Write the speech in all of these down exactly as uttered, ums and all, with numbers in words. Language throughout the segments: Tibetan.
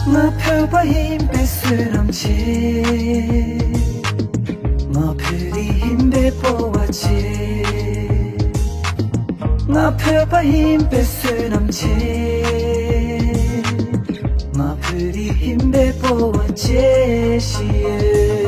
ང་བོད་པ་ཡིན་པའི་བསོད་ནམས་ཆེ། ང་བོད་རིགས་ཡིན་པའི་སྤོབས་པ་ཆེ། ང་བོད་པ་ཡིན་པའི་བསོད་ནམས་ཆེ། ང་བོད་རིགས་ཡིན་པའི་སྤོབས་པ་ཆེ་ཞིག་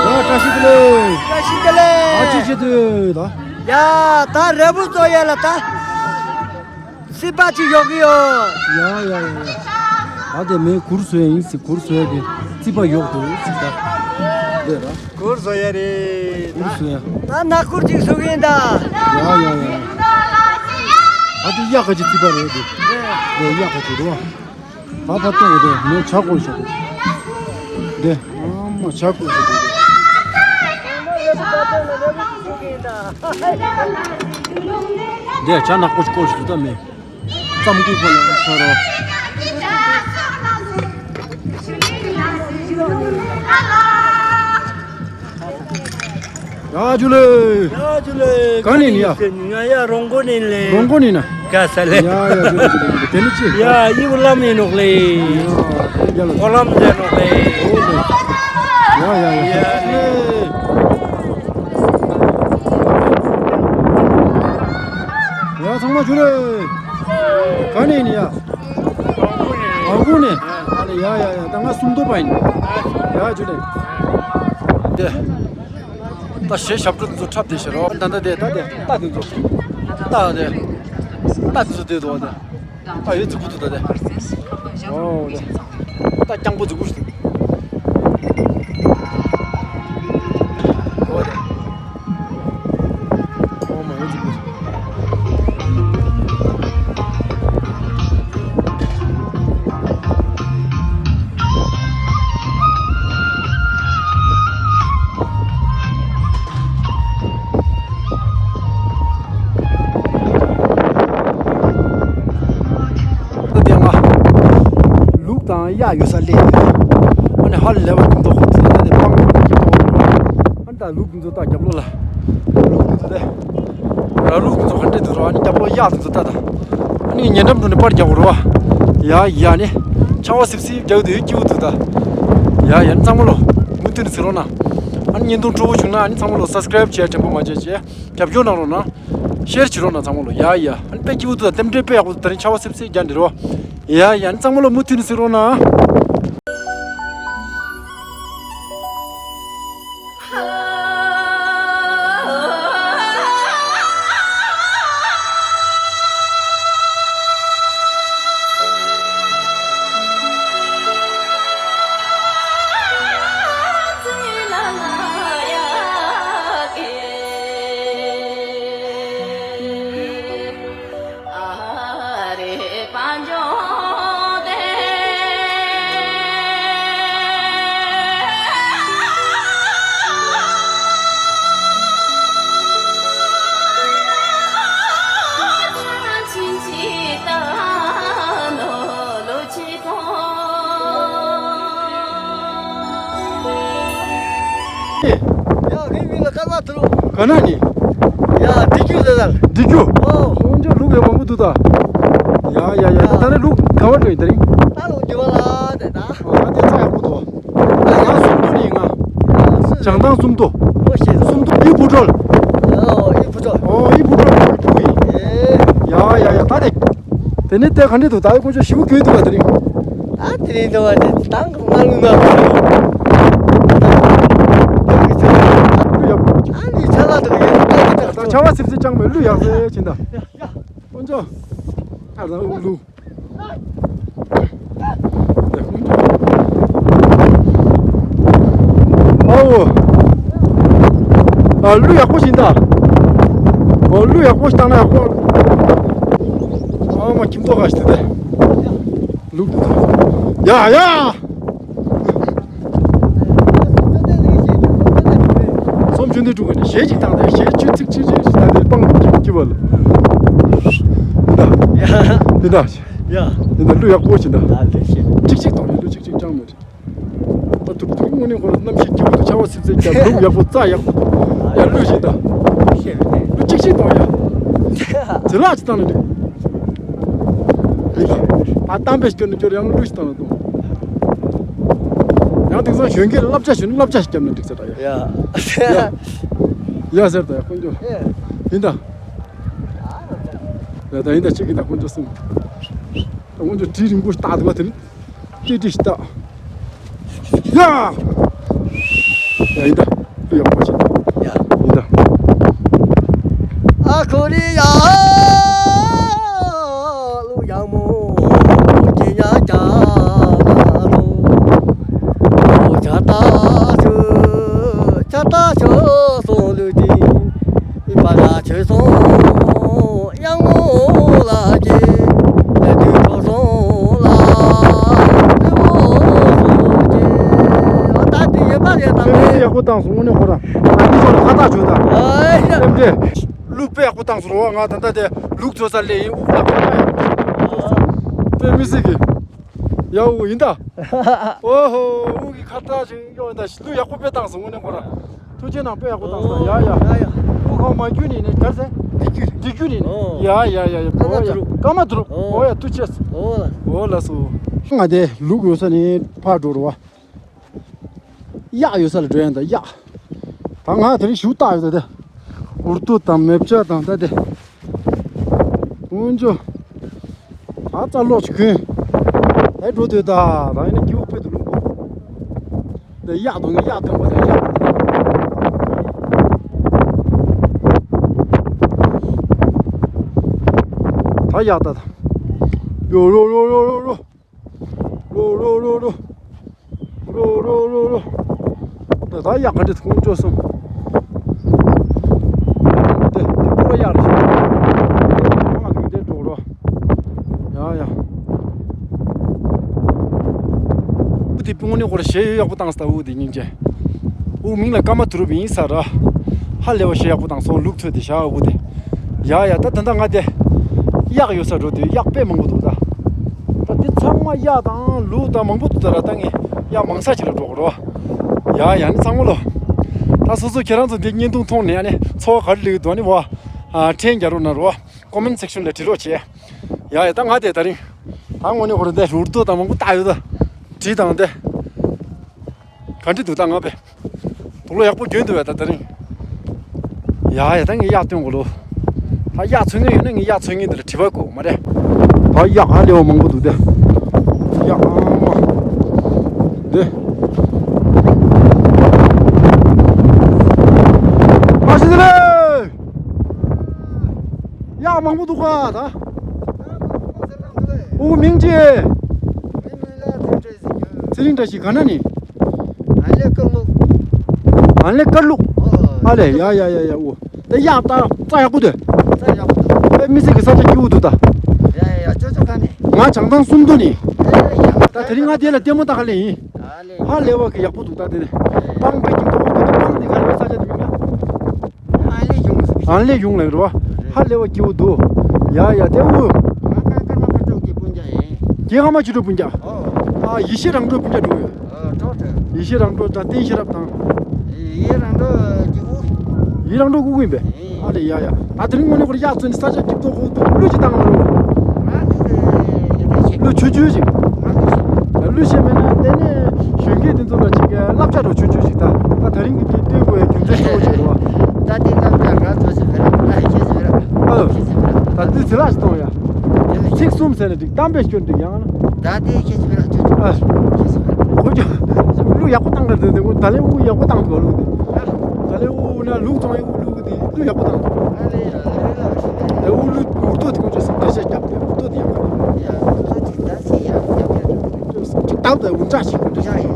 ཡོད། བཀྲ་ཤིས་བདེ་ལེགས། བཀྲ་ཤིས་བདེ་ལེགས། ཨ་ཅེ་ཆེ་དུས་ད། ཡ། ད་རེ་བུ་ཚོ་ཡ་ལ་ད། སྲིད་པ་ཅིག་ཡོང་གི་ཡོད། ཡ་ཡ་ཡ་ཡ། ཨ་དེ་མེ་གུར་བཟོ་ཡ་ཡིན་སྲིད་གུར་བཟོ་ཡ་དེ་རྩིས་པ་ཡོག་ཏུ་རྩིས་ད། འདོད་ར། གུར་བཟོ་ཡ་རེད། གུར་བཟོ་ཡ། ད་ནག་གུར་ཅིག་བཟོ་གི་ཡིན་ད། ཡ་ཡ་ཡ། ཨ་དེ་གཡག་ག་ཅིག་རྩིས་པ་རེད་དེ། འདོད་གཡག་ག་ཅིག་རེད་བ། ད་ཕར་གཏོང་དགོས་དེ་མེ་ཇ་བསྐོལ་བཞག་འདུག་དེ་ཨ་མ་ཇ་བསྐོལ་བཞག་འདུག་དེ་ཇ་ནག་པོ་ཞིག་བསྐོལ་བཞག་འདུག་ད་མེ་རྩམ་ཁུག་ཁོ་ལ་ཤ་རོ། ཡ་ཇུ་ལེ། ཡ་ཇུ་ལེ། ག་ནས་ཡིན་ཡ། ང་ཡ་རོང་གོ་ནས་ལེ། རོང་གོ་ནས་ན། ག་ས་ལེ། ཡ་ཡ་ཇུ་ལེ་ཇུ་ལེ། དེ་ནི་ཅི། ཡ་ཡི་བུ་ལམ་ཡིན་ནོག་ལེ། ཡ་ཡ་ལ། གོ་ལམ་ཟེར་ནོག་ལེ། ཨོ་ལེ། ཡ་ཡ་ཡ། ཡ་ལེ། ཡ་ཚང་མ་ཇུ་ལེ། ག་ནས་ཡིན་ཡ། ཨ་ཁུ་ནས། ཨ་ལེ་ཡ་ཡ་ཡ། ད་ང་སུམ་མདོ་པ་ཡིན། ཡ་ཇུ་ལེ། དེ། ད་གཞས་ཞབས་བྲོ་འདི་ཚོ་འཁྲབ་བསྡད་ཤག་རོ། ད་ད་དེ་ད་དེ་རྟ་འདི་ཚོ། རྟ་དེ། རྟ་འདི་ཚོ་བསྡད་འདུག་དེ། ཨ་ཡོད་ཚི་ཁུ་ཐུ་ད་དེ། ཨོ་དེ། རྟ་རྐྱང་པོ་ཚི་ཁུ་ཐུ། ཨོ་དེ། ཨོ་མ་ཡོད་ཚི་ཁུ་ཐུ། ལྟ་དེ་ང་ལུག་དང་གཡག་ཡོད་ས་སླེབས་ཡོད། ཨ་ནི་ཧ་ལས་པ་ཀུན་ཏུ་ཧོ་ཏི་ལ་ད་དེ་སྤང་ལུག་ཀུན་ཏུ་ཧོ་ཏི་ལ། ཨ་ནི་ད་ལུག་ཀུན་ཏུ་ད་རྒྱབ་ལོགས་ལ་ལུག་ཀུན་ཏུ་དེ། ར་ལུག་ཚོ་ག་འདྲས་འདུག་རོ། ཨ་ནི་རྒྱབ་ལོགས་གཡག་ཚོ་ད་ད། ཨ་ནི་ཉེ་འགྲམ་དུ་ནི་པར་རྒྱག་དགོས་རོ། ཡ་ཡ་ནི། ཆར་པ་སིབ་སིབ་རྒྱག་དུས་སྐྱིད་པོ་འདུག་ད། ཡ་ཡ་ནི་གཙང་མ་ལོ། མུ་མཐུད་ནས་གཟིགས་རོགས་གནང་། ཨ་ནི་བརྙན་ཐུང་སྤྲོ་པོ་བྱུང་ན་ཨ་ནི་ཚང་མ་ལོ་སབ་སི་ཀ་རེབ་བྱས་དྲན་པ་མ་བརྗེད་བྱས། རྒྱབ་སྐྱོར་གནང་རོགས་གནང་། ཤེར་བྱེད་རོགས་གནང་ཚང་མ་ལོ། ཡ་ཡ། ཨ་ནི་དཔེ་སྐྱིད་པོ་འདུག་ད། རྟེན་འབྲེལ་དཔེ་ཡག་པོ་འདུག་ད་རིང་ཆར་པ་སིབ་སིབ་རྒྱག་འདི་རོ། ཡ་ཡ་ནི་གཙང་མ་ལོ་མུ་མཐུད་ནས་གཟིགས་རོགས་གནང་། ལ་དུ་རུ། ག་ན་ནི། ཡ་འདི་རྒྱུ་ཟེར་ལ། འདི་རྒྱུ། ཨོ། ཁོང་ཚོ་ལུག་ཡོད་མང་པོ་འདུག་ད། ཡ་ཡ་ཡ། ད་ད་ནི་ལུག་ག་བ་འགྲོ་ཡིན་ད་རིང་། ད་ལུག་འདི་བ་ལ་དེ་ད། ཨོ་ད་དེ་ཚ་ཡག་པོ་འདུག་ང་སུམ་མདོ་ནི་ང་། བྱང་ཐང་སུམ་མདོ། ཨོ་ཤེས་སོ། སུམ་མདོ་ཨི་བུ་ཀྲོལ། ཨོ་ཨི་བུ་ཀྲོལ། ཨོ་ཨི་བུ་ཀྲོལ་ཨི་བུ་ཡིན། ཨེ། ཡ་ཡ་ཡ། ད་དེ། དེ་ནས་དེ་ག་འདྲས་འདུག་ད་ཁོང་ཚོ་ཞིབ་གོས་འདུག་བ་དེ་རིང་། ཨ་དེ་རིང་འདུག་བ་དེ་དང་གི་ང་ལུང་ང་། ཨ་ནི་ཆ་ལ་འདུག་ཡོད་ད་ཆ་བ་སིབ་སིབ་ཅང་མེད། ལུ་ཡག་སེ་ཕྱིན་ད། ཁོང་ཚོ། ཨ་ལ་ལུ། ཨོ། ཨ་ལུ་ཡག་པོ་ཞིག་ད། ཨོ་ལུ་ཡག་པོ་ཞིག་བཏང་ན་ཡག་པོ། ཨ་མ་ཁྱིམ་ཐོག་ག་ཞིག་དེ། ལུག་དེ་ད། ཡ་ཡ། སོམ་ཆུ་འདི་དྲུག་ག་ནས་གཞས་ཅིག་བཏང་དེ་གཞས་ཆུ་ཚིག་ཆུ་ཚིག་ཅིག་བཏང་དེ་སྤང་གི་གི་བ་ལ། ཡ། འདི་ད། ཡ། འདི་ད་ལུ་ཡག་པོ་ཞིག་ད། ད་ལུ་ཞིག་ཅིག་ཅིག་བཏང་ཡོད་ལུ་ཅིག་ཅིག་ཅང་མེད། ད་དུ་དུ་དངོས་གནས་ཁོ་ར་གནམ་གཤིས་སྐྱིད་པོ་འདུག་ཆར་པ་སིབ་སིབ་རྒྱབ་ལུག་ཡག་པོ་རྩྭ་ཡག་པོ་འདུག་ཡ་ལུ་ཞིག་ད། ལུ་གཅིག་གཅིག་གཏོང་ཡ། ཇེ་ལགས་ཅིག་བཏང་ནས་འགྲིག་ད་གཏམ་དཔེ་སྐྱོར་ནས་སྐྱོར་ཡང་ལུ་ཞིག་བཏང་ན་འདུག་ཡང་དེང་སང་གཞོན་སྐྱེས་ལ་བསླབ་བྱ་ཞུ་ན་བསླབ་བྱ་ཞིག་བརྒྱབ་ན་འགྲིག་ས་ར་ཡ། ཡ། ཡ་ཟེར་ད་ཡ་དཀོན་མཆོག་ཡིན་ད། ཡ་ད་ཡིན་ད་གཅིག་གིས་ད་དཀོན་མཆོག་གསུངས། ད་དཀོན་མཆོག་གྲི་རིང་པོ་ཞིག་བཏགས་འདུག་བ་དེ་ནི། ཏི་ཏི་ཤི་ཏ། ཡ། ཡ་ཡིན་ད། ལུ་ཡག་པོ་ཞིག་ཡ། ཡིན་ད། ཨ་ཁོ་རི་ཡ། ལུ་ཡག་མོ། ཁྱེད་ཡ་ཀྱ་ལ་ལོ། ཁྱ་ཏ་ཆུ། ཁྱ་ཏ་ཆུ་སོང་ལུ་ཏི། ཨི་པ་ལ་ཆོས་སོང་གཡང་མོ་ལ་ཀྱེ། ལ་དུས་ཐོག་སོང་ལ་དུས་མོ་སོང་ཀྱེ། ཨ་ད་དེ་ཡོད་པ་རེད་དམ་དཔེ་མི་སྲིད་ཡག་པོ་བཏང་སོང་དངོས་གནས་ཁོ་རང་ཨ་ནི་ཚོ་ལ་ཁ་བཏགས་བྱོས་དང་། ཨ་ཡ། སེམས་ཁྲལ། ལུག་དཔེ་ཡག་པོ་བཏང་སོང་རོ། ང་ད་ལྟ་དེ་ལུག་འཚོ་ས་སླེབས་ཡིན། དབུགས་ལ་ཁ་བཏགས་ཡག་པོ་བྱས། དཔེ་མི་སྲིད་གི། ཡ་འུ་ཡིན་ད། ཨོ་ཧོ། འུ་གི་ཁ་བཏགས་ཅིག་གཡོག་ཡིན་ད། ལུ་ཡག་པོ་དཔེ་བཏང་སོང་དངོས་གནས་ཁོ་ར། ཐུགས་རྗེ་གནང་། དཔེ་ཡག་པོ་བཏང་སོང་། ཡ་ཡ། ཡ་ཡ། འུ་ཁོ་མ་རྒྱུད་ནས་ནས་གར་ཟེ། འདི་རྒྱུད་ནས། འདི་རྒྱུད་ནས། ཨོ། ཡ་ཡ་ཡ་ཡ། ཀ་མ་ཨོ་ཡ། དུ་རུ། ཀ་མ་དུ་རུ། ཨོ། ཨོ་ཡ་ཐུགས་རྗེ་ཆེ། ཨོ་ལ། ཨོ་ལ་སོ། ང་དེ་ལུག་ཡོད་ས་ནས་ཕར་འགྲོ་རུ་བ། གཡག་ཡོད་ས་ལ་འགྲོ་ཡ་ད་གཡག་ད་ང་དེ་རིང་ཞུ་བཏགས་ཡོད་ད་དེ། འུར་རྡོ་དང་མེ་བྱ་དང་ད་དེ། དཀོན་མཆོག་ཨ་ཙ་ལོག་ཅིག་གུན། ཨེ་འགྲོ་དུས་ད་རང་ཡིན་ན་སྐྱིད་པོ་དཔེ་དུ་ལུག་པོ། འདི་གཡག་དང་གཡག་དང་པོ་དང་གཡག་ད་གཡག་ད་ད། ཡོ་རོ་རོ་རོ་རོ་རོ། རོ་རོ་རོ་རོ། རོ་རོ་རོ་རོ། ད་ད་གཡག་ག་འདྲ་ཁོང་བཅོས་སོང་། དེ་དེ་པོ་ར་གཡག་རེད་ཤག་ང་གི་འདིར་འགྲོ་རོགས། ཡ་ཡ། འུ་དེ་དཔུང་ནི་ཁོ་ར་གཞས་ཡོད་ཡག་པོ་བཏང་སྟ། འུ་དེ་སྙིང་རྗེ། འུ་མིང་ལ་ཀ་མ་དུ་རུ་བི་ཡིན་ས་ར། ཧ་ལས་པ་གཞས་ཡག་པོ་བཏང་སོང་། ལུག་ཚོད་དེ་བཞག་འུ་དེ། ཡ་ཡ། ད་ད་ད་ང་དེ་གཡག་ཡོད་ས་འགྲོ་དུས་གཡག་དཔེ་མང་པོ་འདུག་ད། ད་འདི་ཚང་མ་གཡག་དང་ལུག་དང་མང་པོ་འདུག་ད་ར། ད་ངས་གཡག་མང་ས་ཅིག་ལ་འགྲོ་དགོས་རོ། ཡ་ཡ། ནི་ཚང་མ་ལོ། ད་སོ་སོ་ཁྱེད་རང་ཚོ་འདི་བརྙན་ཐུང་མཐོང་ནས་ཨ་ནི་ཚོར་བ་ག་རེ་སླེབས་འདུག་ཨ་ནི་བ། ཨ་ཕྲན་རྒྱག་རོགས་གནང་རོགས། ཀོ་མེན་སེག་ཤོན་ལ་བྲིས་རོགས་བྱེད། ཡ་ཡ། ད་ང་དེ་ད་རིང་། ད་དངོས་གནས་ཁོ་རང་འདི་འུར་རྡོ་དང་མང་པོ་བཏགས་ཡོད་ད། གྲི་དང་དེ། ག་འདྲ་འདུག་ད་ང་པས། དུག་ལོག་ཡག་པོ་གྱོན་འདུག་བས་ད་དེ་རིང་། ཡ་ཡ། ད་ངས་གཡག་སྟོན་དགོས་ལོ། ད་གཡག་འཚོལ་མཁན་ཡོད་ན་ངས་གཡག་འཚོལ་མཁན་དེ་ལ་དྲི་བ་བཀོད་དགོས་མ་རེད། ད་གཡག་ཧ་ལས་པ་མང་པོ་འདུག་སྟེ། གཡག་ཨ་མ། འདི། མ་གཞི་དེ་རེད། གཡག་མང་པོ་འདུག་ག་ད། འུ་མིང་ཅི། ཚེ་རིང་བཀྲ་ཤིས། ག་ན་ནི། ཨ་ལེ་དཀར་ལུག་ཨ་ལེ་དཀར་ལུག་ཨོ། ཨ་ལེ། ཡ་ཡ་ཡ་ཡ། འུ། ད་གཡག་ད་རྩྭ་ཡག་པོ་འདུག་རྩྭ་ཡག་པོ་འདུག་དཔེ་མི་སྲིད་ཀྱི་ས་ཆ་སྐྱིད་པོ་འདུག་ད། ཡ་ཡ་ཡ། ཅོ་ཅོ་ག་ནས། ང་བྱང་ཐང་སུམ་མདོ་ནས། ཡ་ཡ་ཡ། ད་དེ་རིང་ང་དེ་ལ་ལྟད་མོ་ལྟ་ག་སླེབས་ཡིན། ཨ་ལེ། ཧ་ལས་པ་གི་ཡག་པོ་འདུག་ད་དེ་ནས། སྤང་དཔེ་སྐྱིད་པོ་འདུག་སྤང་དེ་ག་རེ་ས་ཆ་དེ་མིན་ན། ཨ་ལེ་ཡོང་། ཨ་ལེ་ཡོང་ལེ་རེད་བ། ཧ་ལས་པ་སྐྱིད་པོ་འདུག་ཡ་ཡ། དེ་འུ། ང་ཀརྨ་ཁ་ཅོག་གི་སྤུན་ཀྱག་ཡིན། རྒྱལ་ཁ་མ་ཆུ་གྲོ་སྤུན་ཀྱག་ཨོ། ཨ་ཡེ་ཤེས་རང་གྲོལ་སྤུན་ཀྱག་འགྲོ་ཡོད། ཨོ་གྲོགས་གྲོགས། ཡེ་ཤེས་རང་གྲོལ་དང་བསྟན་ཤེས་རབ་དང་། ཡེ་རང་གྲོལ་གྱི་འུ། ཡི་རང་འགྲོ་དགོས་ཀྱི་ཡིན་པས། ཨ་ལེ། ཡ་ཡ། ད་དེ་རིང་དངོས་གནས་ཁོ་ར་གཡག་བཙོན་ནས་ས་ཆ་འགྲིག་ཐོག་ཁོ་གླུ་ཅིག་བཏང་མ་རུང་། གླུ་ཆུང་ཆུང་ཞིག་གླུ་ཤེས་མེད་ན་དེ་ནས་གཞོན་སྐྱེས་དེ་ཚོ་ལ་ཅིག་བསླབ་བྱ་འདྲ་ཆུང་ཆུང་ཞིག་ད་ད་དེ་རིང་གི་དུས་སྟོན་དགོས་ཡ་རྒྱུ་མཚན་གཙོ་བོ་ཅིག་རེད་བ། ད་དེ་བསླབ་བྱ་ང་ཚོ་ཞིག་རེད། ཨ་ལོ། ད་དེ་ཚེ་ལག་ཞིག་གཏོང་ཡ། ཚིག་གསུམ་ཟེར་ན་འགྲིག་གཏམ་དཔེ་སྐྱོན་འགྲིག་ཡང་ན། ད་དེ་ཁྱེད་ཀྱི་ར་ཅོ་ཅོ། ཨ། ཁྱེད་ཀྱི་ར། ཁོ་ཅོ། གླུ་ཡག་པོ་བཏང་གི་རེད་དེ་ད་ལན་དབུ་ཡག་པོ་བཏང་འདུག་གླུ་དེ། ད་ལན་དབུ་ན་ལུག་བཙོང་ཡི་དབུ་གླུ་གི་དེ་གླུ་ཡག་པོ་བཏང་འདུག་ཨ་ལེ་ཡ་ལེ་ལ་ཞུ་ལེ། དེ་དབུ་གླུ་འུར་རྡོ་དེ་ཁོ་ཅོ་སེ་འགྲེལ་བཤད་རྒྱབ་དེ་འུར་རྡོ་དེ་ཡག་པོ། ཡ་འུར་རྡོ་ཅིག་ད་ཅི་ཡ་ཡ་ཡ། ཅིག་ཏག་ཏག་འུར་འཇག་ཞིག་འུར་འཇག་ཡིན།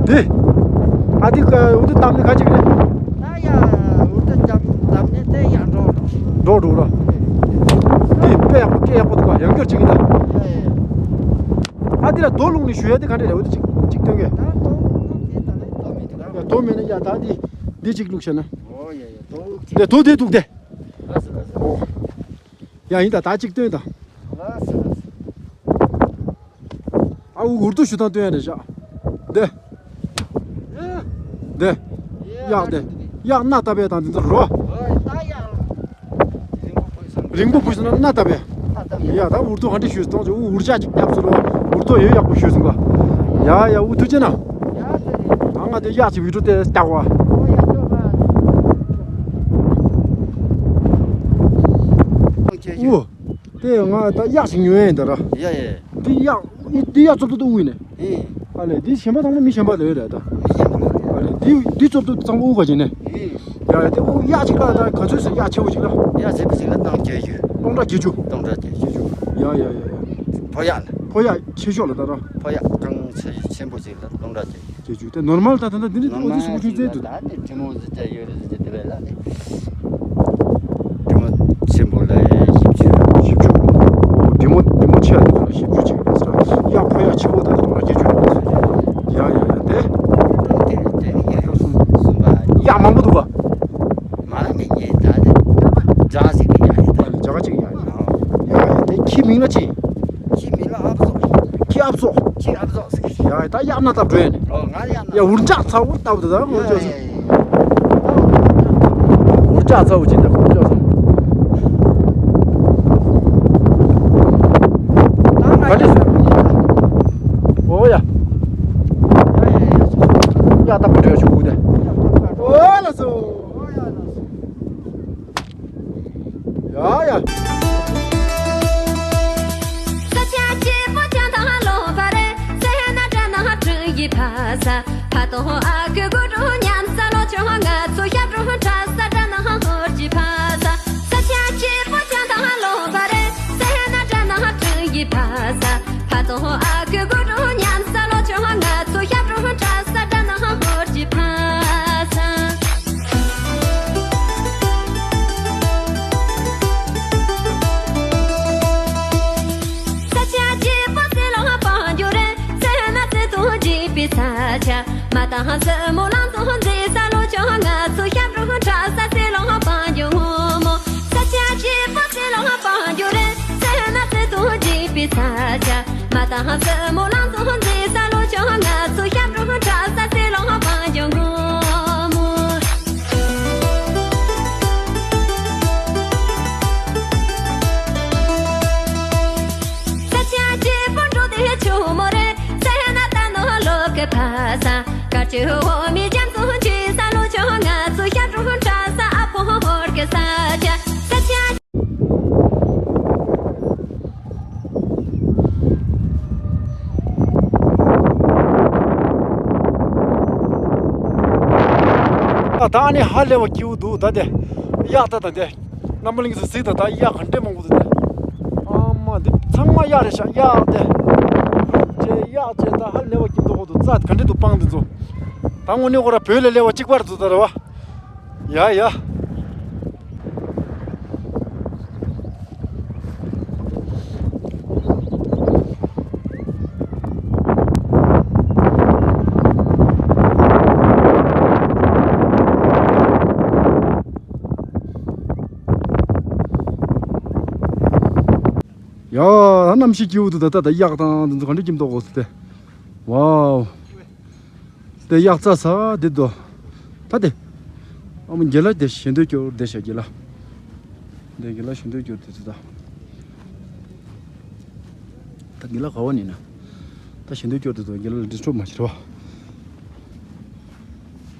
དེ། ཨ་དེ་ཀ་འུར་རྡོ་བཏང་ནི་ཁ་ཅིག་རེད། ད་ཡ་འུར་རྡོ་བཏང་བཏང་ནས་དེ་ཡ་འགྲོ་འགྲོ། འགྲོ་འགྲོ་ར། དེ་དཔེ་ཡག་པོ་སྐད་ཡག་པོ་འདུག་ག་ཡང་བསྐྱར་ཅིག་གི་ད། ཡ་ཡ་ཡ། ཨ་དེ་ལ་རྡོ་བླུགས་ནས་ཞུ་ཡ་དེ་ག་འདྲ་རེད། འོ་དེ་ཅིག་ཅིག་སྟོན་གི། ད་རྡོ་བླུགས་ནས་དེ་ད་ལས་རྡོ་མེད་ནི་ད། ཡ་ད་དེ་འདི་ཅིག་བླུགས་བྱས་ན། ཨོ་ཡ་ཡ་རྡོ་བླུགས་ཅིག་དེ་རྡོ་དེ་འདུག་དེ། ལགས་སོ་ལགས་སོ། ཡ་ཡིན་ད་ད་ཅིག་སྟོན་ད། ལགས་སོ་ལགས་སོ། ཨ་འུ་འུར་རྡོ་ཞུ་སྟངས་སྟོན་ཡ་རེད་ཤག་འདི། འདི། གཡག་འདི། གཡག་སྣ་བཏབ་པའི་དང་འདི་ཚོ་རོ། རིང་པོ་བུད་སོང་ན་སྣ་བཏབ་པའི། ཡ་ད་འུར་རྡོ་ག་འདྲ་ཞུས་སོང་ཅིག་འུ་འུར་ཅག་ཅིག་བརྒྱབ་སོང་རོ། འུར་རྡོ་ཡོད་ཡག་པོ་ཞུས་སོང་ག་ཡ་ཡ་འུ་ཐུགས་རྗེ་གནང་། ང་ང་དེ་གཡག་ཅིག་བི་ཌིའོ་དེ་བལྟ་བ། འུ། དེ་ང་ད་གཡག་ཞིག་ཉོས་ཡིན་ད་ར། ཡ་ཡ། འདི་གཡག་འདི་གཡག་བཙོ་བཏུབ་ཏུ་དབུ་ཡིན་ནས། ཨེ། ཨ་ལས་འདི་གཞན་པ་ཚང་མ་མི་གཞན་པ་ལས་རེད་ད། མི་གཞན་པ་ལས་རེད། ཨ་ལས་འདི་འདི་བཙོ་བཏུབ་ཚང་མ་དབུ་ག་ཅིག་ནས། ཨེ། ཡ་ཡ་དེ་དབུ་གཡག་ཅིག་ལ་ད་ག་ཚོད་ཟེར་གཡག་ཆེ་བོ་ཅིག་ལ། གཡག་ཆེ་བོ་ཅིག་ལ་སྟོང་བརྒྱད་ཅུ། སྟོང་ཕྲག་བརྒྱད་ཅུ། སྟོང་ཕྲག་བརྒྱད་ཅུ། ཡ་ཡ་ཡ་ཡ། ཕོ་གཡག་ལ། ཕོ་གཡག་ཆེ་ཤོས་ལ་ད་ར། ཕོ་གཡག་གང་ཆེ་ཆེན་པོ་ཅིག་ལ་སྟོང་ཕྲག་བརྒྱད་ཅུ། བརྒྱད་ཅུ་དེ་ནོར་མལ་ད་ད་ལྟ་འདི་ནི་ནོར་འོ་འདི་མལ་སུ་ཅིག་ཆུང་ལ་ཚད་འདུག་ད་ནི་དྲི་མོ་ཟེར་ཡོད་རེད་ཟེར་དེ་བས་ལ་ནི། དྲི་མོ་ཆེན་པོ་ལ་བཞི་བཅུ། བཞི་བཅུ། འོ་དྲི་མོ་དྲི་མོ་ཆེ་བ་དེ་ཚོ་ལ་བཞི་བཅུ་ཅིག་རེད་ཟེར། གཡག་ཕོ་གཡག་ཆེ་བོ་དེ་ཚོ་ལ་བརྒྱད་ཅུ་རེད་ཟེར། ཡ་ཡ་ཡ་དེ། དེ་དེ་གཡག་གསུམ་པ། གཡག་མང་པོ་འདུག་ག་མ་ལ་ངེད་ངེད་ད་དེ། རྒྱ་ཟིག་གི་གཡག་ཡིན་ད། རྒྱ་གཅིག་གི་གཡག་ཡིན། ཡ་ཡ་དེ་ཁྱི་མིང་ལ་ཅི། ཁྱི་མིང་ལ་ཨབ་སོ། ཁྱི་ཨབ་སོ། ཁྱི་ཨབ་སོ་ཟེར། ཡ་ད་གཡག་སྣ་བཏབ་འགྲོ་ཡ་ནི། ཨོ་ང་གཡག་སྣ། ཡ་འུར་ལྕག་ཚ་བོ་བཏབ་འདུག་ད་ངོ་ཅོག་ཟེར། འུར་ལྕག་ཚ་བོ་ཅིག་འདུག་ངོ་ཅོག་ཟེར། ག་འདྲ་ཟེར། ཨོ་ཡ། ཡ་ད་ག་འདྲ་ཞུ་གུ་དེ། ཨོ་ལ་སོ། ཡ་ཡ། ས་ཆ་སྐྱིད་པོ་ཅན་དང་ལོ་བ་རེད། སེ་ན་དྲ་ན་དྲུང་ཡིག་ཕ་ས། ཕ་དང་ཨ་ཁུ་གུ་རུ་མཉམ་ས་ལོ་ཆུང་ང་ཚོ་ཞབས་བྲོ་འཁྲབ་ས་དྲ་ན་ཧོར་གྱི་ཕ་ས། ས་ཆ་སྐྱིད་པོ་ཅན་དང་ལོ་བ་རེད། སེ་ན་དྲ་ན་དྲུང་ཡིག་ཕ་ས། ཕ་དང་ཨ་ཁུ་གུ་རུ་མཉམ་ས་ལོ་ཆུང་ང་ཚོ་ཞབས་བྲོ་འཁྲབ་ས་དྲ་ན་ཧོར་གྱི་ཕ་ས། ས་ཆ་སྐྱིད་པོ་སེ་ལོ་བང་རྒྱུ་རེད། སེ་ན་སེ་དུང་སྐྱིད་པའི་ས་ཆ། མ་དང་སེ་མོ་ལང་ཚོ་འཛིན་ས་ལོ་ཆུང་ང་ཚོ་ཞབས་བྲོ་འཁྲབ་ས་སེ་ལོ་བང་རྒྱུ་སྔོན་མོ། ས་ཆ་སྐྱིད་པོ་སེ་ལོ་བང་རྒྱུ་རེད། སེ་ན་སེ་དུང་སྐྱིད་པའི་ས་ཆ། མ་དང་སེ་མོ་ལང་ཚོ་འཛིན་ས་ལོ་ཆུང་ང་ཚོ་ཞབས་བྲོ་འཁྲབ་ས་སེ་ལོ་བང་རྒྱུ་སྔོན་མོ། ས་ཆ་སྐྱིད་པོ་འགྲོ་དེ་ཆུ་མོ་རེད། སེ་ན་ད་ནོ་ལོ་ཀེ་ཕ་ས། དཀར་ཆུ་འོ་མའི་རྒྱ་མཚོ་འཁྱིལ་ས་ལོ་ཆུང་ང་ཚོ་ཞབས་བྲོ་འཁྲབ་ས་ཨ་ཕོ་ཧོར་གི་ས་ཆ། ས་ཆ། ད་ནི་ཧ་ལས་པ་སྐྱིད་པོ་འདུག་ད་དེ་གཡག་ད་ད་དེ་རྣམ་པ་གླིང་ཚོ་གཟིགས་ད། ད་གཡག་ག་འདྲས་མང་པོ་འདུག་དེ། ཨ་མ་འདི་ཚང་མ་གཡག་རེད་ཤག་གཡག་དེ། ཅེ་གཡག་ཅེ་ད་ཧ་ལས་པ་སྐྱིད་མདོག་གོ་འདུག་རྩྭ་ག་འདྲས་འདུག་སྤང་འདི་ཚོ། ད་དངོས་གནས་ཁོ་ར་བོད་ལས་སླ་བ་གཅིག་པ་རེད་འདུག་ད་རེད་བ། ཡ་ཡ། ཡ། གནམ་གཤིས་སྐྱིད་པོ་འདུག་ད་ད་ད་གཡག་དང་འདི་ཚོ་ག་འདྲས་སྐྱིད་མདོག་གོ་སོང་སྟེ། ཝའོ། དེ་གཡག་རྩྭ་ཟ་དེ་དོ། ད་དེ། ཨ་མ་རྒན་ལགས་དེ་ཞལ་འདོན་སྐྱོར་བསྡད་ཤག་རྒན་ལགས། དེ་རྒན་ལགས་ཞལ་འདོན་སྐྱོར་དེ་ཚོ་ད། ད་རྒན་ལགས་ག་བ་ནས་ན། ད་ཞལ་འདོན་སྐྱོར་དེ་ཚོ་རྒན་ལགས་ལ་འདྲི་ཆོག་མ་བྱེད་རོགས།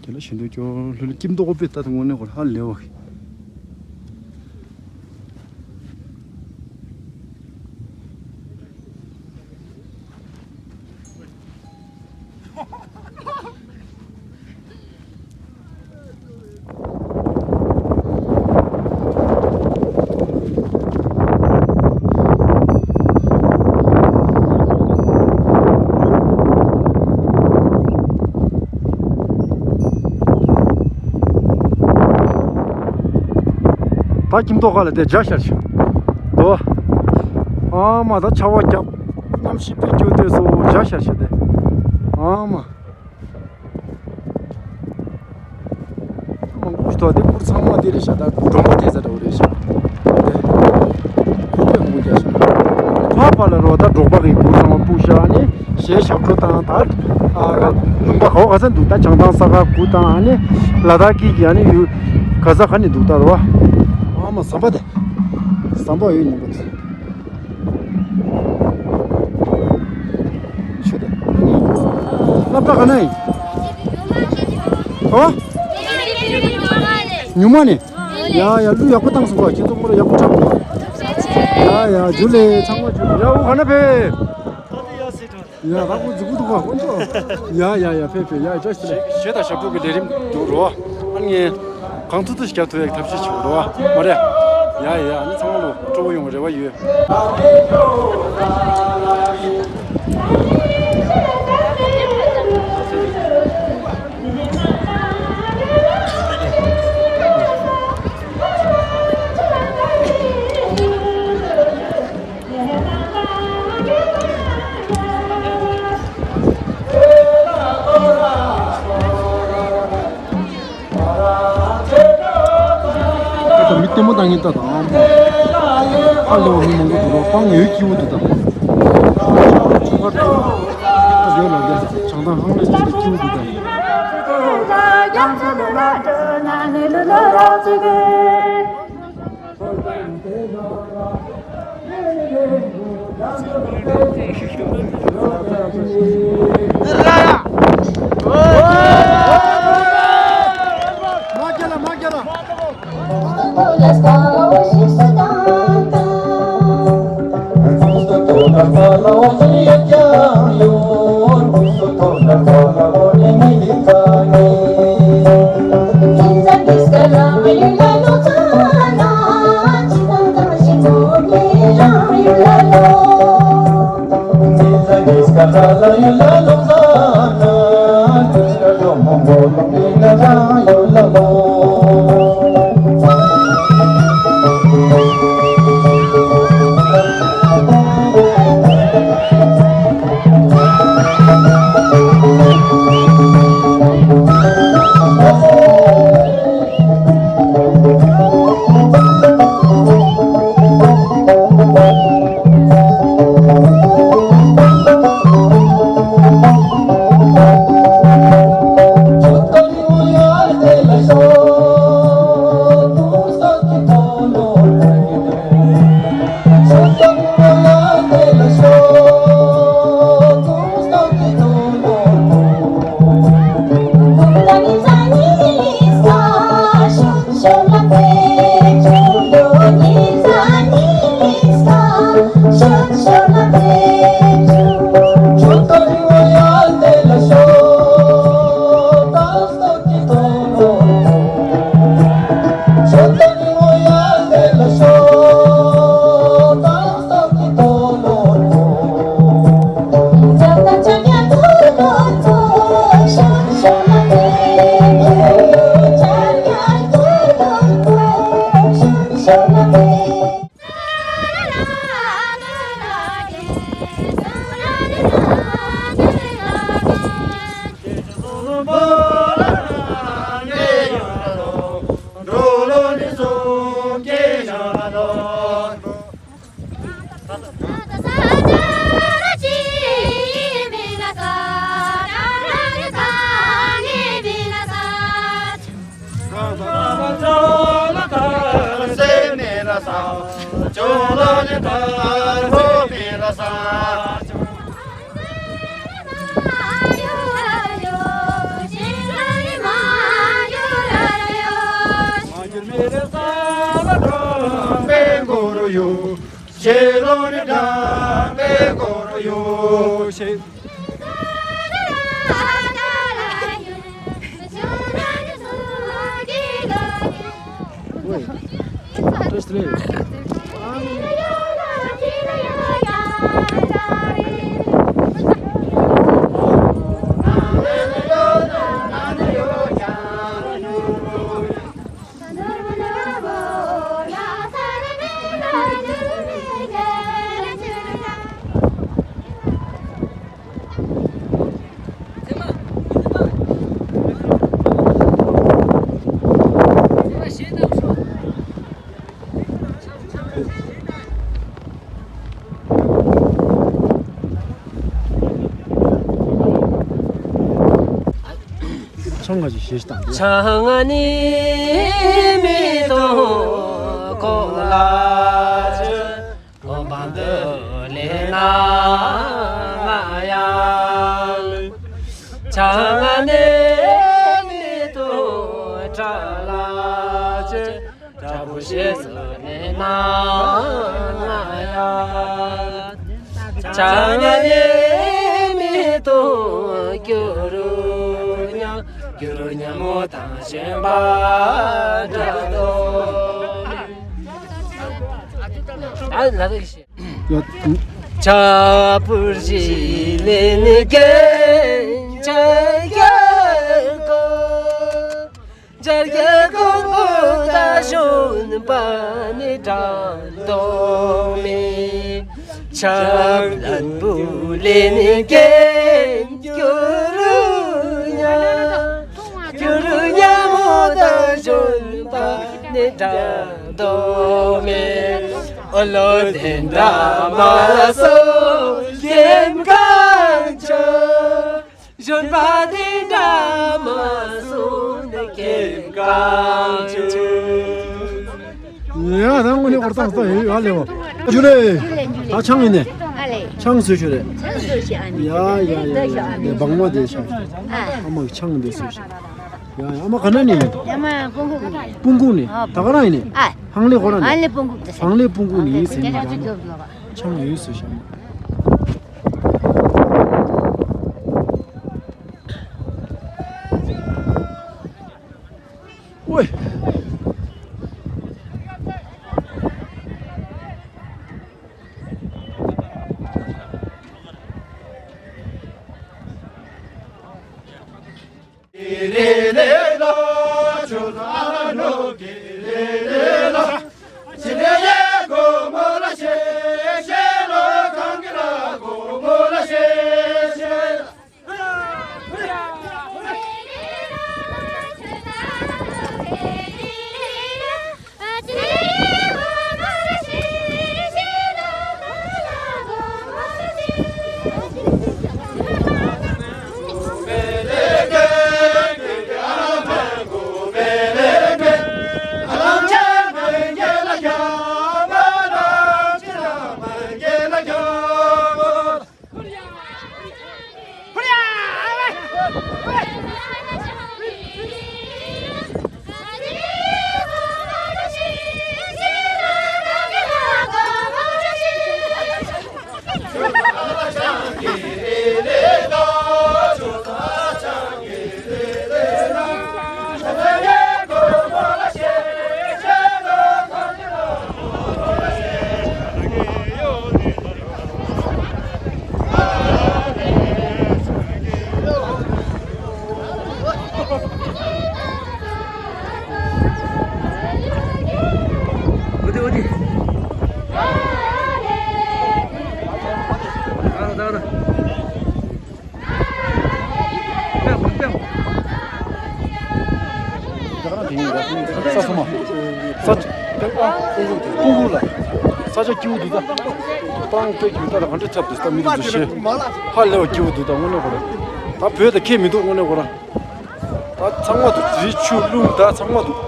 རྒན་ལགས་ཞལ་འདོན་སྐྱོར་ལྷོད་ལྷོད་སྐྱིད་མདོག་དཔེ་ད་དེ་དངོས་གནས་ཁོ་ཧ་ལས་བ་གི། ད་ཁྱིམ་ཐོག་ཁ་ལ་དེ་འཇའ་ཤར་ཤག་དོ། ཨ་མ་ད་ཆར་པ་བརྒྱབ། གནམ་གཤིས་དཔེ་སྐྱིད་དེ་སོ་འཇའ་ཤར་ཤག་དེ། ཨ་མ། མང་པོ་ཞིག་འདུག་དེ་གུར་ཚང་མ་དེ་རེད་ཤག་ད་གུར་གྲོང་པ་དེ་ཚ་འདྲ་བོ་རེད་ཤག་དེ་གུར་དཔེ་མང་པོ་རྒྱག་ཤག་ཕ་ཕ་ལ་རོ་ད་འབྲོག་པ་གི་གུར་ཚང་མ་སྤུ་ཤག་ནི་གཞས་ཞབས་བྲོ་དང་ད་ཨ་ལུང་པ་ག་བ་ག་ས་འདུག་ད་བྱང་ཐང་ས་ག་གུར་དང་ཨ་ནི་ལ་དྭགས་ཀྱི་ཨ་ནི་ཡུལ་ག་ས་ག་ནས་འདུག་ད་རོ། ཨ་མ་ཟམ་པ་དེ་ཟམ་པ་ཡོད་ཉིན་པ་དེ། ཆུ་དེ། སློབ་གྲྭ་ག་ནས་ཡིན། ཨོ། ཉུང་མ་ནས། ཡ་ཡ་གླུ་ཡག་པོ་བཏང་སོང་ག་ཁྱེད་ཚོ་སྐོར་ཡག་པོ་འཁྲབ་དགོས། ཡ་ཡ་ཇུ་ལེ་ཚང་མ་ཇུ་ལེ། ཡ་འུ་ག་ན་ཕེབས། ཡ་རག་པོ་འཛུགས་པོ་འདུག་ག་ཁོང་ཚོ། ཡ་ཡ་ཡ་ཕེབས་ཕེབས་ཡ་བཀྲ་ཤིས་བདེ་ལེགས། གཞས་དང་ཞབས་བྲོ་གི་ལས་རིམ་འདུག་རོ། ཨ་ནི་གང་ཐུབ་ཐུབ་ཞིག་རྒྱབ་ཐུབ་ཡག་ཐབས་ཤེས་བྱེད་རོ། མ་རེད། ཡ་ཡ་ཨ་ནི་ཚང་མ་ལོ་སྤྲོ་བོ་ཡོང་བའི་རེ་བ་ཡོད། ད་མི་ལྟད་མོ་ལྟ་མཁན་ལྟ་དང་། ཧ་ལས་པ་མི་མང་པོ་འདུག་རོགས་སྤང་ཡོད་སྐྱིད་པོ་འདུག་ད། ཆུ་ཁར་དུ་ཡོད་ལ་འདི་བྱང་ཐང་ཧང་ལས་ཅན་དུ་སྐྱིད་པོ་འདུག་ད། ཆང་ང་ཞིག་ཞེས་དང་། ཆང་ང་ནི་མི་དང་གོ་ལ་ཅི། གོ་བ་འདི་ལས་ན་ང་ཡང་། ཆང་ང་ནི་མི་དང་གྲ་ལ་ཅི། དྲག་པོ་ཞེས་སུ་ནི་ན་ང་ཡ། ཆ་ཉ་ཉེ་མི་དང་གུ་རུ་ཉ། གུ་རུ་ཉ་མོ་དང་གཞན་པ་འདྲ་དོ། ད་ལ་དག་ཤེས། ཡོད། ཆ་པུར་ཞི་ལེ་ནི་ཀེ་ཆ་ཡ་ཀོ། འཇར་གྱི་ཀོང་པོ་ད་ཞོན་པ་ནི་དྲང་དོ་མེ། ཆབ་ལན་པུ་ལེ་ནི་ཀེན་གྱུ་རུ་ཉ། གྱུ་རུ་ཉ་མོ་ད་ཞོན་པ་ནི་དྲང་དོ་མེ། ཨོ་ལོ་དེ་འདྲ་མ་སོ་ཀེན་ཀང་ཆ། གཞོན་པ་དེ་འདྲ་མ་སོང་ནས་ཀེམ་ཀང་ཆུ། ཡ་ད་དངོས་གནས་ཧོར་ཚང་ས་ཡོད་ཡ་ལེ་བ། ཇུ་ལེ། ད་ཆང་ཡིན་ནས། ཨ་ལེ། ཆང་བཟོས་ཤོག་རེད། ཆང་བཟོས་ཤིག་ཨ་ནི། ཡ་ཡ་ཡ་ཡ་བང་མ་དེ་ཆང་། ཨ་མ་གི་ཆང་དེ་བཟོས་ཤིག་ཡ་ཡ་ཨ་མ་ག་ན་ནས་ཡིན། ཨ་མ་སྤུན་ཀུང་ནས། སྤུན་ཀུང་ནས། ད་ག་རང་ཡིན་ནས། ཨ། ཧང་ལེ་ཧོ་རང་ནས། ཧང་ལེ་སྤུན་ཀུང་དེ། ཧང་ལེ་སྤུན་ཀུང་ནས་ཡིན་ཟེར་ནས་ཡ་མ། ཆང་ཡོད་བཟོས་ཤག་ཝེ། ས་ཆ་མ། ས་ཆ། ཀོང་ཀོང་ལ། ས་ཆ་སྐྱིད་པོ་འདུག་ད། ཏང་དཔེ་སྐྱིད་པོ་ད་ལ་ག་འདྲ་ཚབ་འདུག་ད། མི་རིགས་ཚོ་ཤེས། ཧ་ལས་པ་སྐྱིད་པོ་འདུག་ད། དངོས་གནས་ཁོ་ར། ད་བོད་ད་ཁྱད་མི་འདུག་དངོས་གནས་ཁོ་ར། ད་ཚང་མ་འདུག་རི་ཆུ་ཀླུང་ད་ཚང་མ་འདུག་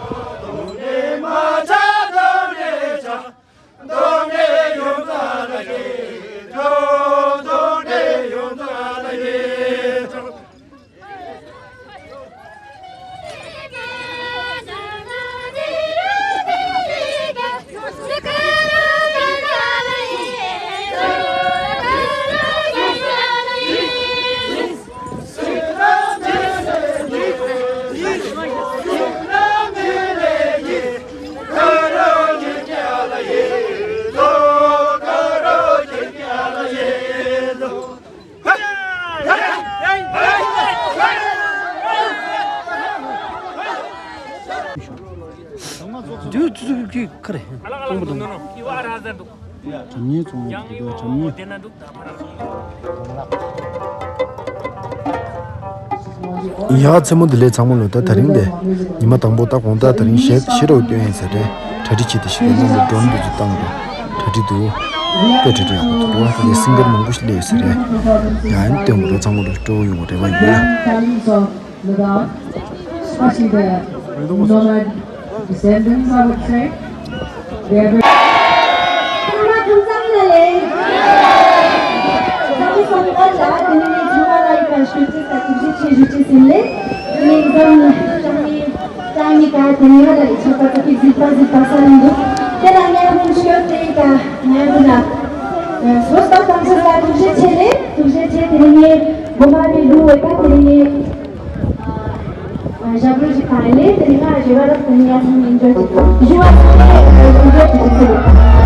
ཁ་རེ། སྤོང་པོ་དང་། དྲ་མཉེན་ཚོང་ལས་ཀྱི་དུས་དྲ་མཉེན། ཡ་མཚན་མོ་བདེ་ལེགས་ཚང་མ་ལོ། ད་དེ་རིང་དེ་ཉི་མ་དང་པོ། ད་དགོང་དག་དེ་རིང་ཞེ་ཞེ་དྲག་སྟོན་ཡིན་ཟེར་རེད། གྲ་སྒྲིག་བྱེད་དེ་ཞིག་གི་ནང་དུ་ཌོན་འདི་ཚོ་བཏང་དུ་གྲ་སྒྲིག་འདུག་དཔེ་གྲ་སྒྲིག་ཡག་པོ་འདུག་དེ་ནས་སིང་གར་མང་པོ་ཞིག་སླེབས་ཡོད་ཟེར་རེད། ཡ་ཨན་སྟོན་དགོས་རེད། ཚང་མ་ལོ་སྤྲོ་བོ་ཡོང་བ་རེ་བ་ཡོད། Especially the nomad descendants, I would say. They are very ཞབས་བྲོ་ཞིག་གང་ལས་དེ་རིང་ང་རེ་བ་རབ་དང་ཡ་ཚང་མ་འགྲོ་ཞིག་ཞུ་བ་ཞུ་བ་ཞུ་བ།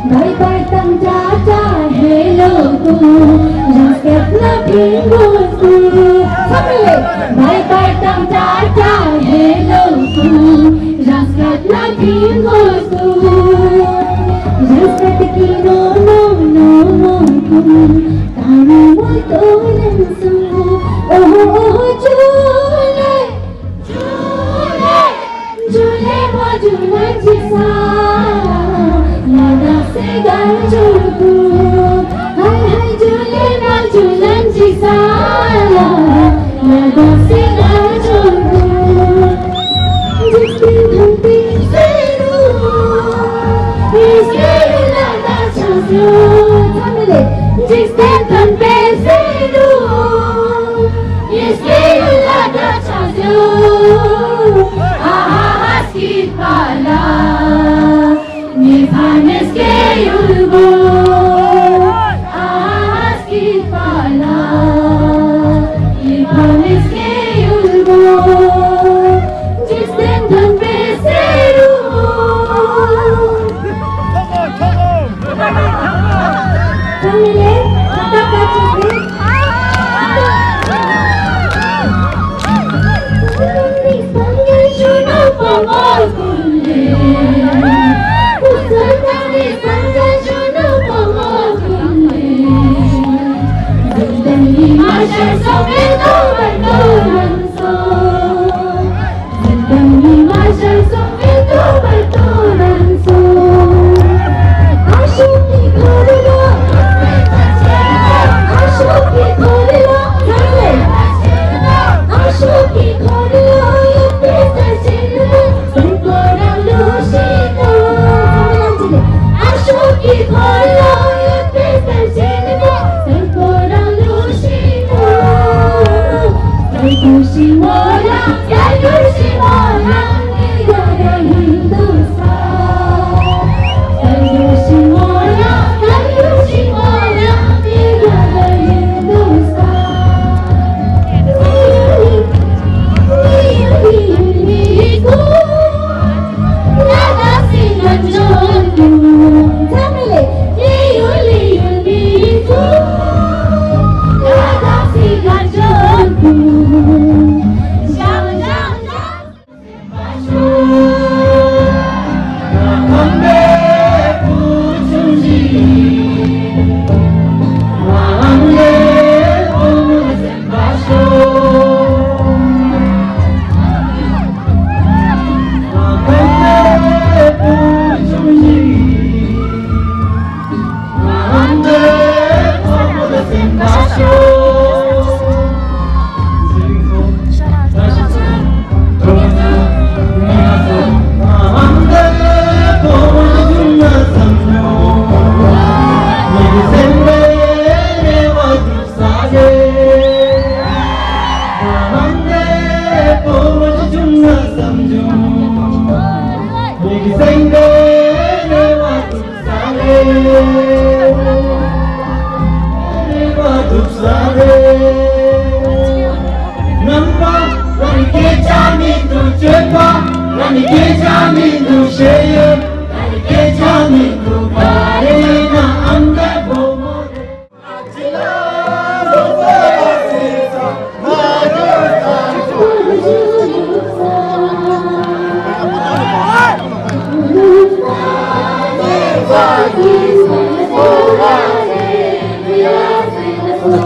Bye bye དང་ཊ་ཊ་ཧེ་ལོ་ཀུ། རང་སྐད་ལ་ཕིང་གོ་ཀུ། ཚང་མས་ལེ། Bye bye དང་ཊ་ཊ་ཧེ་ལོ་ཀུ། རང་སྐད་ལ་ཕིང་གོ་ཀུ། རང་སྐད་ཀྱི་ནོ་ནོ་ནོ་ནོ་ཀུ། ད་ནི་མོ་ཏོ་ལན་སུ། ཨོ་ཧོ་ཨོ་ཧོ་ཅུ་ལེ།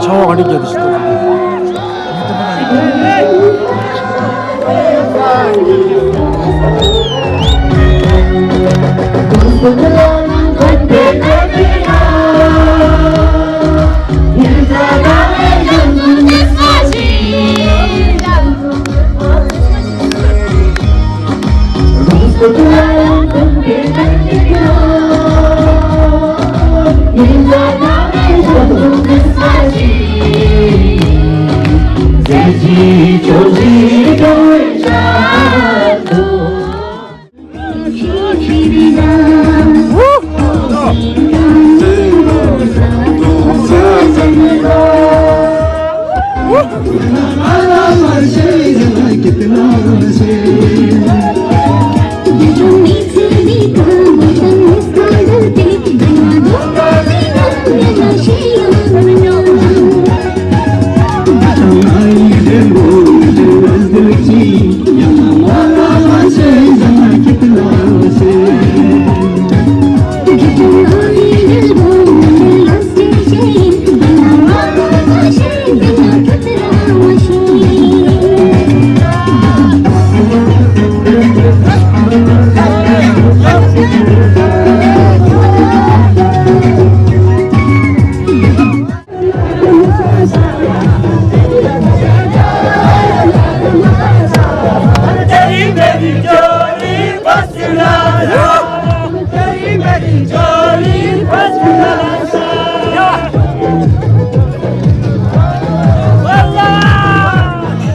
ཆང་བ་ག་འདྲ་རྒྱག་དུ་ཞིག་ཏུ།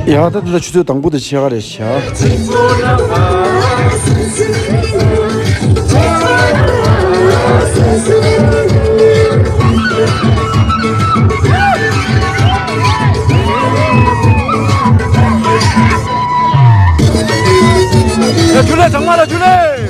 ཡ་ད་འདི་ལ་ཆུ་ཚོད་དང་པོ་དང་ཕྱེད་ཀ་རེད་བཞག་ཡ་ཇུ་ལེ་ཚང་མ་ལ་ཇུ་ལེ།